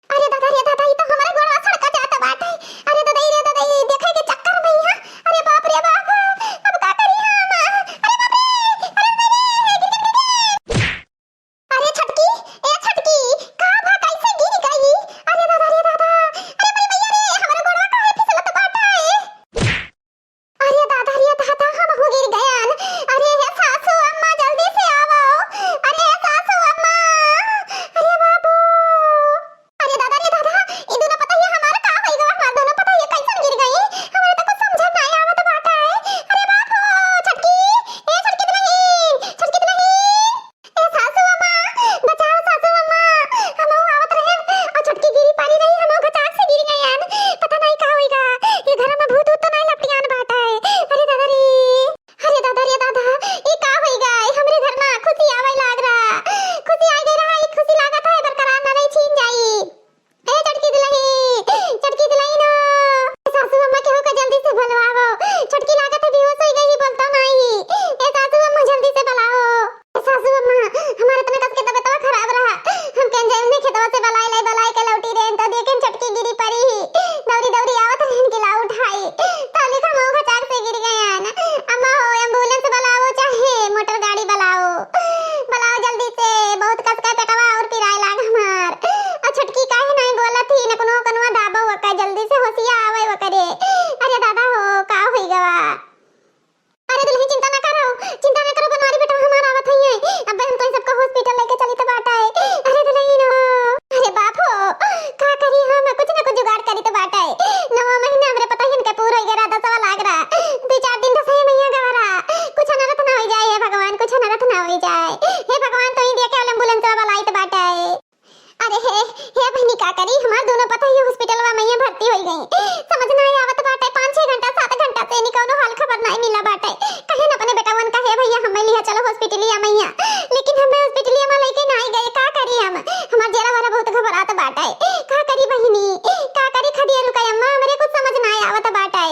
अरे दादा रे दादा, ई तो हमरे गोड़वा सड़का जात बाटे। अरे दादा रे दादा, ई देखे के चक्कर में हियाँ। अरे बाप रे बाप, अब का करी हम? अरे बाप रे, अरे दादा रे, गिर, गिर, गिर, गिर। अरे छोटकी, ए छोटकी, का भा, कैसे गिर गई? अरे दादा रे दादा, अरे मोरी मैया रे, हमरे गोड़वा काहे फिसलत बाटे? अरे दादा रे दादा, हमहू गिर गयन। अरे हे सासू अम्मा, जल्दी से आवो। अरे हे सासू अम्मा, अरे बाबू। अरे दादा रे दादा, ई दोनों पतोहिया हमार का होई गवा? हमार दोनों पतोहिया कैसन गिर गई? हमरे तो कुछ समझ नाहीं आवत बाटे। अरे बाप हो, छोटकी, ए छोटकी दुलहिन, छोटकी दुलहिन, ए सासू अम्मा, बचाओ सासू अम्मा, हमहू आवत रहे और छोटकी गिरी पड़ी रही, हमहू गचाक से गिर गयन। पता नाहीं का होई गा, ये घर में भूत ऊत तो नाहीं लपटियान बाटे। अरे दादा रे। अरे दादा रे दादा, ई का होई गए? हमरे घर मा खुशी आवइ लाग रहा, खुशी आइ गइ रहा, ई खुशी लागत है बरकरार न रही, छीन जाई। ए छोटकी दुलही, छोटकी दुलही नो, सासू अम्मा के होकर जल्दी से बुलवावो, छोटकी लागत है बेहोश होई गई, बोलता नाहीं। ए सासू अम्मा जल्दी से बुलाओ। ए सासू अम्मा, हमारे इतने कस के तबीयतवा खराब रहा, हम केंजे उन्हें खेतवा से बलाई लाई, बलाई के लौटी रहे तो देखें छोटकी गिरी पड़ी ही, दौड़ी दौड़ी आवत रहन कि लाओ उठाई। तौलिक हम ओघा चाक से गिर गयन। अम्मा हो, ambulance बुलाओ चाहे motor गाड़ी बुलाओ, बुलाओ जल्दी से, बहुत कस का पेटवा और पिराए लाग हमार। और छोटकी काहे नाहीं बोलत ही, नकनो कनवा दाबो ओका, जल्दी से होशिया आवइ ओकरे। अरे दादा हो, का होई गवा? अरे दुलही, चिंता ना करो, चिंता ना करो, बनवारी बेटवा हमार आवत हइये। अब्बे हम तोही सबका hospital लइके चलित बाटे। अरे दुलही नो, अरे बाप हो, का करी हम, कुछ ना कुछ जुगाड़ करित बाटे। नवा महीना हमरे पतोहियन के पूर होई गए रहा, दसवा लाग रहा, दुइ चार दिन दसही मइया गवा रहा, कुछ अनरथ ना होई जाए, हे भगवान, कुछ अनरथ ना होई जाए, हे भगवान, तोही देखे ambulance वाला आइत बाटे। अरे हे, हे बहिनी, का करी, हमार दोनों पतोहिया hospital वा मइया भर्ती होई गई। समझ नाहीं आवत बाटे, पाँच छह घंटा, सात घंटा से इन्हीं कौनो हाल खबर नाहीं मिला बाटे। कहेन अपने बेटवन का, "हे भइया, हमें लिहा चलो hospital या मइया," लेकिन हमें hospital या मा लइके नाहीं गए। का करी हम, हमार जेरा वाला बहुत घबरात बाटे। का करी बहिनी, का करी खदिया रुका अम्मा, हमरे कुछ समझ नाहीं आवत बाटे।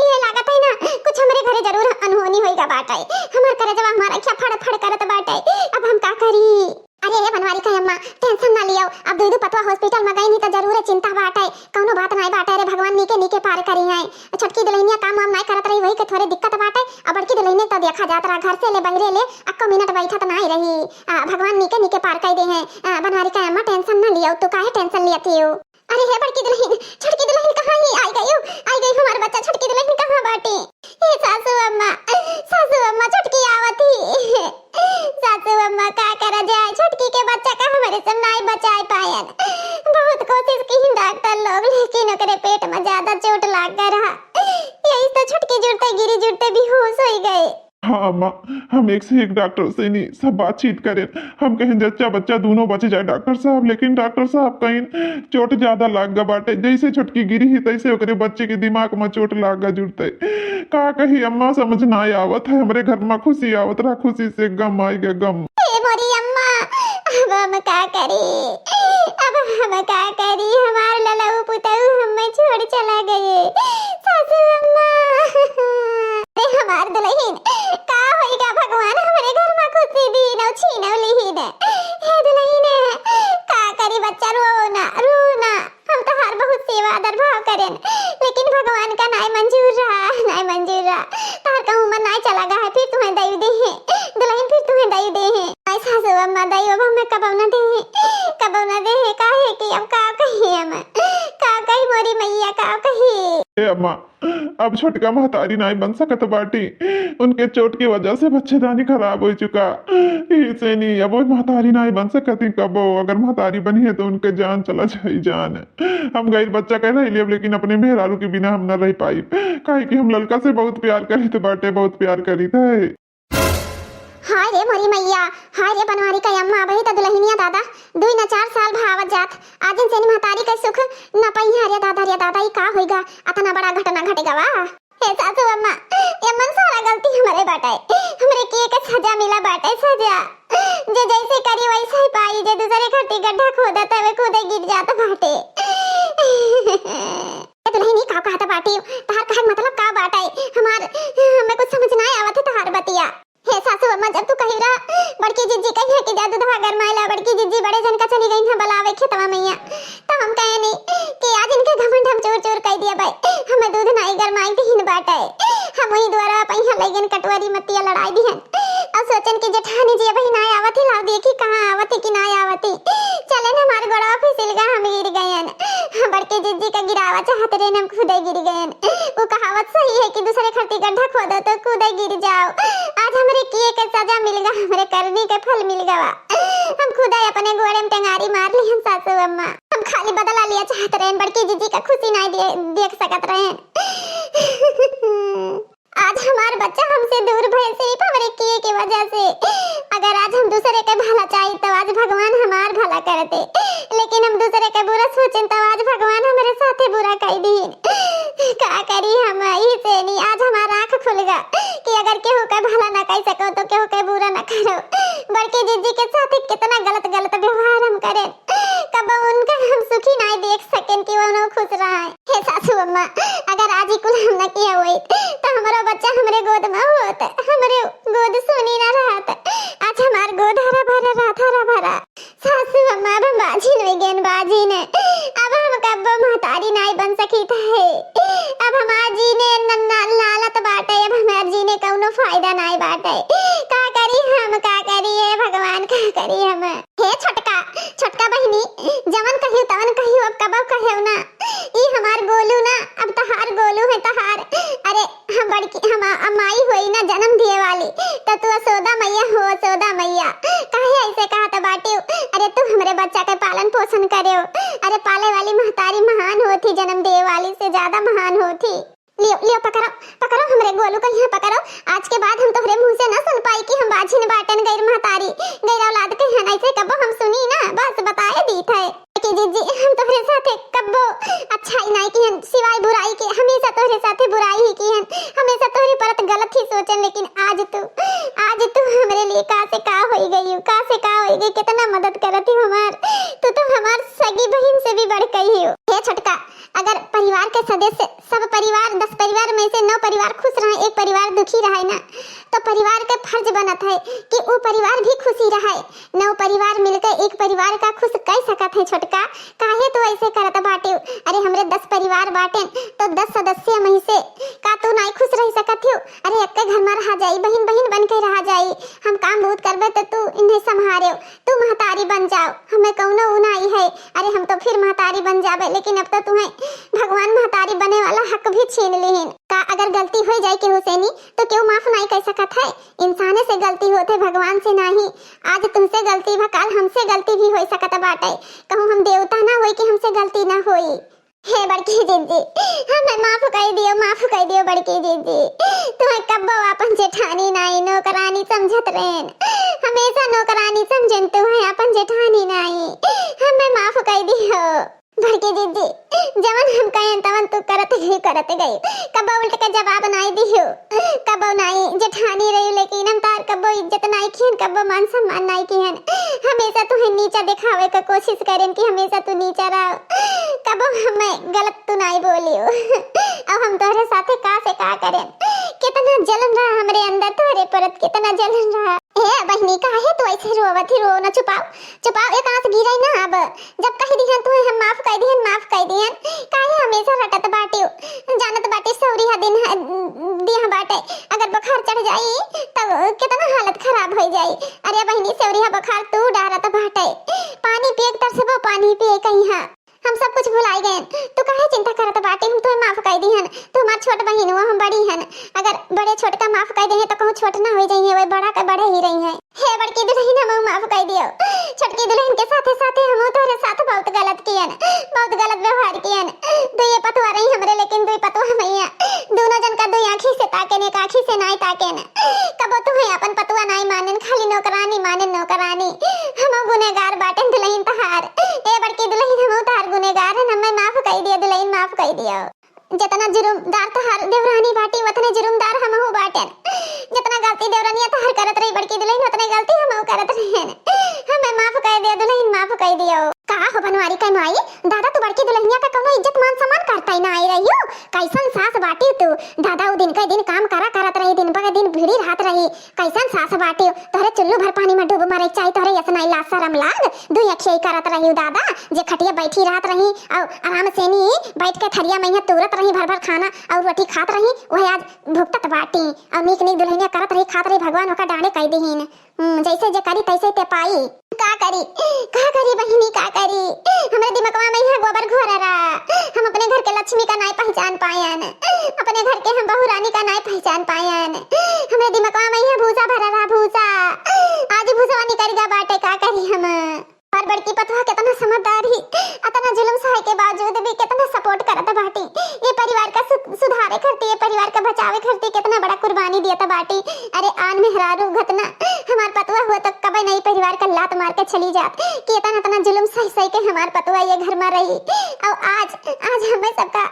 ये लागत है ना, कुछ हमरे घरे जरूर अनहोनी होई गा बाटे। हमार करेजवा हमार अखिया फड़ फड़ करत बाटे। अब हम का करी? अरे, ए बनवारी का अम्मा, tension ना लियो। अब दुइ दु पतवा hospital मा गई नहीं तो जरूर चिंता बाटे। कौनो बात नाहीं बाटे रे, भगवान नीके नीके पार करी है। छोटकी दुलहिनिया काम वाम नाहीं करत रही, वही के थोरे दिक्कत बाटे। अब बड़की दुलहिनिया तो देखा जात रहा, घर से ले बहरे ले अक्को मिनट बैठत नाहीं रही। आ, भगवान नीके नीके पार कइ देहैं। आ, बनवारी का अम्मा, tension ना लियो, तू काहे tension लियत हियो? अरे हे बड़की दुलहिन, छोटकी दुलहिन कहाँ ही? आइ गई, आइ गई हमार बच्चा, छोटकी दुलहिन कहाँ बाटी? हे सासू अम्मा, सासू अम्मा, छोटकी आवत ही। सासू अम्मा, का करा जाए, छोटकी के बच्चा का हमरे से नाहीं बचाए पायन। बहुत कोशिश किहिन डॉक्टर लोग, लेकिन ओकरे पेट मा ज्यादा चोट लाग गए रहा, यही से छोटकी जुड़ते गिरी, जुड़ते बेहोश होई गए। हाँ अम्मा, हम एक से एक डॉक्टर से नी सब बातचीत करेन। हम कहेन जच्चा बच्चा दूनों बच जाए डॉक्टर साहब, लेकिन डॉक्टर साहब कहेन चोट ज्यादा लाग गा बाटे, जैसे छोटकी गिरी ही तैसे ओकरे बच्चे के दिमाग मा चोट लाग गा जुड़ते। का कही अम्मा, समझ नाहीं आवत है, हमरे घर मा खुशी आवत रहा, खुशी से गम आइ गा गम। ए मोरी अम्मा, अब हम का करी, अब हम का करी, हमार ललऊ पुतऊ हमें छोड़ चला गए। सासू अम्मा, अरे हमार दुलहिन, का होई गा भगवान, हमरे घर मा खुशी दीन अउ छीनव लिहिन। हे दुलहिन, का करी बच्चा, रो ना, रो ना। हम तोहार बहुत सेवा आदर भाव करेन, लेकिन भगवान का नाय मंजूर रहा, नाय मंजूर रहा। तोहार का उमर नाय चला गा है, फिर तुहें दई देहैं दुलहिन, फिर तुहें दई देहैं। आय सासू अम्मा, दई अब हमें कबौ न देहैं, कबौ न देहैं, काहे कि अब का कही हम, का कही मोरी मैया, का कही। ए अम्मा, अब छोटका महतारी नाय बन सकत बाटी, उनके चोट की वजह से बच्चेदानी खराब होइ चुका। इसे नी, अब वो महतारी नाय बन सकती कबो। अगर महतारी बनी है तो उनके जान चला जाई जान। हम गैर बच्चा कह रही अब, लेकिन अपने मेहरारू के बिना हम न रह पाई, काहे कि हम ललका से बहुत प्यार करीत बाटे, बहुत प्यार करीत है। हाय रे मोरी मैया, हाय रे बनवारी का अम्मा, अबही त दुलहिनिया दादा दुई न चार साल भावत जात, आज इनसे नी महतारी का सुख न पइहैं। अरे दादा, अरे दादा, ई का होइगा, अतना बड़ा घटना घट गवा। हे सासू अम्मा, ये मन सारा गलती हमरे बाटे, हमरे किए के सजा मिला बाटे, सजा। जे जैसे करी वैसे ही पाई, जे दूसरे खातिर गड्ढा खोदत हवे, खुदे गिर जात बाटे। ए दुल्हनी, का कहत बाटी? तहार कहे के मतलब का बाटे? हमार, हमें कुछ समझ ना आवत है तहार बतिया। हे सासू अम्मा, जब तू कही रहा, बड़की जिज्जी कही है कि जा दूधवा गरमाए ला, बड़की जिज्जी बड़े जन का चली गई हैं बुलावे खेतवा मइया, तो हम कहे नहीं कि आज इनके घमंड हम चूर चूर कह दिया भाई, हमें दूध नाई गरमाई दीहिन बाटे, हम वही द्वारा पहिया लैगन कटोरी मतिया लड़ाई दिहन। और सोचन कि जेठानी जी अबही ना आवत ही, लाओ देखी कहाँ आवत ही कि ना आवत ही। चलेन हमार गोड़वा फिसिल गा, हम गिर गयन। बड़के जिज्जी का गिरावा चाहत रहे, हम खुदे गिर गयन। वो कहावत सही है कि दूसरे खातिर गड्ढा खोदो तो खुदे गिर जाओ। आज हमरे किए के सजा मिल गा, हमरे करनी के फल मिल गवा। हम खुदे अपने गोड़े में टेंगारी मार लिहन सासू अम्मा। हम खाली बदला लिया चाहत रहे, बड़की जिज्जी का खुशी ना दे-, देख सकत रहे। आज हमार बच्चा हमसे दूर भइल सिर्फ हमरे किए के वजह से। अगर आज हम दूसरे के भला चाही तो आज भगवान हमार भला करते, लेकिन हम दूसरे के बुरा सोचेन तो आज भगवान हमरे साथे बुरा कई दीन। का करी हम, ई से नहीं आज हमार आँख खुल गा कि अगर केहू के भला ना कई सको तो केहू के बुरा ना करो। बड़के जिज्जी के साथे कितना गलत गलत व्यवहार हम करेन, कब उनका हम सुखी नाई देख सकेन कि वो खुश रहा। हे सासू अम्मा, अगर आज ही कुल हम न किया होइत, तो हमरो बच्चा हमरे गोद में होत, हमरे गोद सुनी ना रहत। आज हमार गोद हरा भरा रहत, हरा भरा। सासू अम्मा, अब हम बाझिन हो गयन, बाझिन। अब हम कब्बो महतारी नाई बन सकित है। अब हमार जीने न, न, लालत बाटे, अब हमार जीने कौनो फायदा नाई बाटे। का करी हम, का करी हे भगवान, का करी हम? हे छोटका, छोटका बहिनी, जवन कहियो तवन कहियो, अब कबो कहेव ना। ई हमार गोलू ना, अब तहार गोलू है तहार। अरे हम बड़की, हम अ-, माई होई ना जन्म दिए वाली, तो तू यशोदा मैया हो, यशोदा मैया। काहे ऐसे कहत बाटियो? अरे तू हमरे बच्चा के पालन पोषण करेव, अरे पाले वाली महतारी महान होती, जन्म दिए वाली से ज्यादा महान होती। लियो, लियो, पकड़ो, पकड़ो, हमरे गोलू का यहाँ पकड़ो। आज के बाद हम तोहरे मुँह से ना सुन पाई कि हम बाझिन बाटन, गैर महतारी, गैर औलाद के हन, ऐसे कबो हम सुनी ना, बस बताए दीत है। कि जिज्जी, हम तोहरे साथे कब्बो अच्छाई नाई किहन, सिवाय बुराई के, हमेशा तोहरे साथे बुराई ही किहन, हमेशा तोहरे परत गलत ही सोचन, लेकिन आज तू, आज तू हमरे लिए का से का होई गई, का से का होई गई, कितना मदद करत ही हमार, तू तो हमार सगी बहिन से भी बढ़ गई हो। हे छोटका, अगर परिवार के सदस्य, सब परिवार, दस परिवार में से नौ परिवार खुश रहे, एक परिवार दुखी रहे ना, तो परिवार के फर्ज बनत है कि उ परिवार भी खुशी रहे। नौ परिवार मिलके एक परिवार का खुश कई सकत है छोटका, काहे तू ऐसे करत बाटे? अरे हमरे दस परिवार बाटेन, तो दस सदस्य में से का तू नाई खुश रह सकत हो? अरे एक्के घर में रहा जाई, बहिन बहिन बन के रहा जाई। हम काम बहुत करबे तो तू इन्हें संभारेव। तू महतारी बन जाओ, हमें कौनो ऊ नाई है। अरे हम तो फिर महतारी बन जाबे, लेकिन अब तो तुम्हें भगवान महतारी बने वाला हक भी छीन लिहिन। का अगर गलती हो जाए केहू से नी, तो केहू माफ नाई कर सकत है? इंसाने से गलती होते, भगवान से नाही। आज तुमसे गलती भा, काल हमसे गलती भी हो सकत बाटे। कहूँ हम देवता ना होई कि हमसे गलती ना होई। हे बड़की जिज्जी, हमें माफ कर दियो, माफ कर दियो बड़की जिज्जी। तुम्हें कब्बो अपन जेठानी नाई, नौकरानी समझत रहेन। हमेशा नौकरानी समझेन तुम्हें, अपन जेठानी नाई। हमें माफ कर दियो। बड़की जिज्जी, जवन हम कहेन तवन तू करत गई, करत गई। कब्बो उल्ट के जवाब नाई दियो, कब्बो नाई। जेठानी रही लेकिन हम तार कब्बो इज्जत नाई किहन, कब्बो मान सम्मान नाई किहन। हमेशा तुम्हें नीचा दिखावे का कोशिश करेन कि हमेशा तू नीचा रहो। कब्बो हमें गलत तू नाई बोलियो। अब हम तोहरे साथे का से का करेन? कितना जलन रहा हमरे अंदर तोहरे परत, कितना जलन रहा। ए बहिनी, काहे तू ऐसे रोवत ही? रो ना, चुपाओ, चुपाओ, एक आंस गिराई ना। अब जब कह दिहन तुम्हें हम माफ कर दिहन, माफ कर दिहन, काहे हमेशा रटत बाटियो? जानत बाटी सौरिया दिन ह-, दिया बाटे, अगर बुखार चढ़ जाई तब कितना हालत खराब हो जाई। अरे बहिनी, सौरिया बुखार तू डारत बाटे, पानी पिए के तरसबो, पानी पिए कहीं। हम सब कुछ भुलाई गए, तू काहे चिंता करत बाटे? हम तुम्हें माफ कर दिहन, तू हमार छोट बहिन हो, हम बड़ी हन। अगर बड़े छोट का माफ कर दे तो कहूँ छोट ना हो जाइए, वही बड़ा के बड़े ही रही हैं। हे बड़की दुल्हन, हमहू माफ कर दियो। छोटकी दुल्हन के साथे साथे हमहू तोहरे साथ बहुत गलत कियन, बहुत गलत व्यवहार कियन। दुइये पतुआ रही हमरे, लेकिन दुई पतुआ मैया, दोनों जन का दुई आँखी से ताकेन, एक आँखी से नाई ताकेन। कबो तुम्हें अपन पतुआ नाई मानेन, खाली नौकरानी मानेन, नौकरानी। हमहू गुनेगार बाटेन दुल्हन तहार। ए बड़की दुल्हन, हमहू तहार गुनेगार हन, हमें माफ कर दियो दुल्हन, माफ कर दियो। जितना जुर्मदार तोहार देवरानी बाटी, उतने जुर्मदार हमहू बाटेन। जितना गलती देवरानिया तोहार करत रही बड़की दुलहिन, उतने गलती हमहू करत रहेन। हमें माफ कइ दिया दुलहिन, माफ कइ दियो। का हो बनवारी के माई, दादा तू बड़की दुलहिनिया का कउनो इज्जत मान सम्मान करत ही नाहीं रहियो? कइसन सास बाटी तू? दादा उ दिन के दिन काम करा करत रही, दिन पर दिन भिड़ी रहत रही। कइसन सास बाटी, तोहरे चुल्लू भर पानी में डूब मरे के चाही, तोहरे एतना लाज सरम लाग, दुइ अखिया करत रही दादा, जे खटिया बैठी रहत रही, अउ आराम से नी बैठ के थरिया मइहाँ तूरत रही, भर भर खाना अउ रोटी खात रही, वही आज भुगतत बाटी। अउ नीक नीक दुलहिनिया करत रही, खात रही, भगवान ओका डाँड़े कइ दिहिन। हम्म, जइसे जे करी तइसे ते पाई। का करी, का करी बहिनी, का करी? हमरे दिमगवा मइहाँ गोबर घोरा रहा। हम अपने घर के लक्ष्मी का नाहीं पहिचान पायन, अपने घर के हम बहू रानी का नाहीं पहिचान पायन। हमरे दिमगवा मइहाँ भूसा भरा रहा, भूसा। आज भूसवा निकरि गा बाटे, का करी हम? अउर बड़की पतोह केतना समझदार ही, अतना जुलुम सहे के बावजूद भी केतना support करत बाटी। ये परिवार का सु-, सुधारे खरती, ये परिवार का बचावे खरती केतना बड़ा कुर्बानी दियत बाटी। अरे आन मेहरारू घतना हमार पतोह हुआ तो कबे नाहीं परिवार का लात मार के चली जात कि एतना, एतना जुलुम सहि, सहि के हमार पतोह ये घर मा रही। अउ आज, आज हमें सबका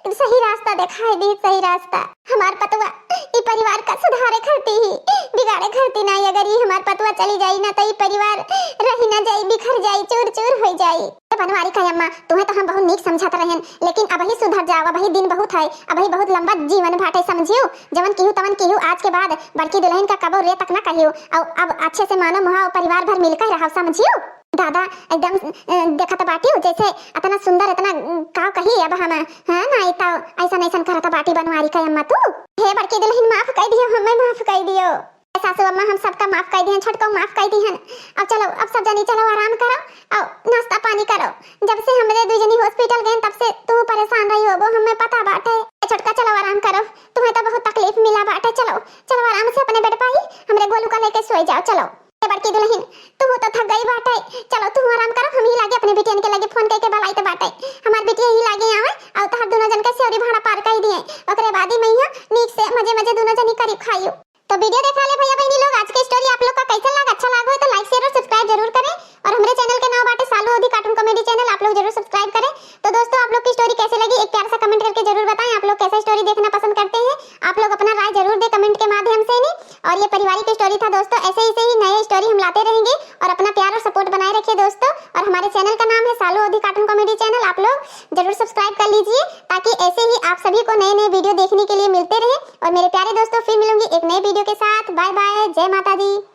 सही रास्ता देखाइ दी, सही रास्ता। हमार पतोह ई परिवार का सुधारे खरती ही, बिगाड़े खरती नाहीं। अगर ई हमार पतोह चली जाई ना, त ई परिवार रही ना जाई, बिखर जाई, चूर चूर होइ जाई। ए बनवारी का अम्मा, तुहें तो हम बहुत नीक समझत रहेन, लेकिन अबही सुधर जाओ, अबही दिन बहुत है, अबही बहुत लंबा जीवन बाटे, समझियो। जवन किहू तवन किहू, आज के बाद बड़की दुलहिन का कबो रे तक ना कहियो। अउ अब अच्छे से मानो मुहा, परिवार भर मिलकर रहो, समझियो। दादा, एकदम, अ, देखत बाटियो, जइसे अतना सुंदर, अतना, अ, का कही अब हम, हाँ ना, ई तो अइसन, अइसन करत बाटी बनवारी का अम्मा तू। हे बड़की दुलहिन, माफ कइ दियो, हमें माफ कइ दियो। ए सासू अम्मा, हम सबका माफ कइ दिहन, छोटको माफ कइ दिहन। अब चलो, अब सब जनी चलो, आराम करो, अउ नाश्ता पानी करो। जब से हमरे दुइ जनी hospital गएन, तब से तू परेशान रही होबो, हमें पता बाटे। ए छोटका, चलो, आराम करो, तुहें तो बहुत तकलीफ मिला बाटे। चलो, चलो, आराम से अपने bed पर ही हमरे गोलू का लेके सोइ जाओ। चलो। ए बड़की दुलहिन, तू तो थक गई बाटे, चलो तू आराम करो, हम ही लागे अपने बिटियन के लगे phone कइके बलाइत बाटे। हमार बिटिया ही लागे आवे, अउ तोहर दुनो जन के सेवरी भाड़ा पार कइ दिए, ओकरे बाद ही मइहाँ नीक से मजे मजे दुनो जनी करी खाइयो। तो video देखा ले भइया बहिनी लोग, आज के story आप लोग का कइसन लाग, अच्छा लाग हो तो like, share अउर subscribe जरूर करें। अउर हमरे channel के नाम बाटे सालू अवधी cartoon comedy channel, आप लोग जरूर subscribe करें। तो दोस्तों, आप लोग की story कैसे लगी, एक प्यारा सा comment करके जरूर बताएं। आप लोग कैसा story देखना पसंद करते हैं, आप लोग अपना राय जरूर दें comment के माध्यम से नी। अउर ये पारिवारिक story था दोस्तों, ऐसे ही, ऐसे ही नए story हम लाते रहेंगे। अउर अपना प्यार अउर support बनाए रखिए दोस्तों, अउर हमारे channel का नाम है सालू अवधी cartoon comedy channel, आप लोग जरूर subscribe कर लीजिए, ताकि ऐसे ही आप सभी को नए नए video देखने के लिए मिलते रहें। अउर मेरे प्यारे दोस्तों, फिर मिलूंगी एक नए video के साथ। Bye bye, जय माता दी।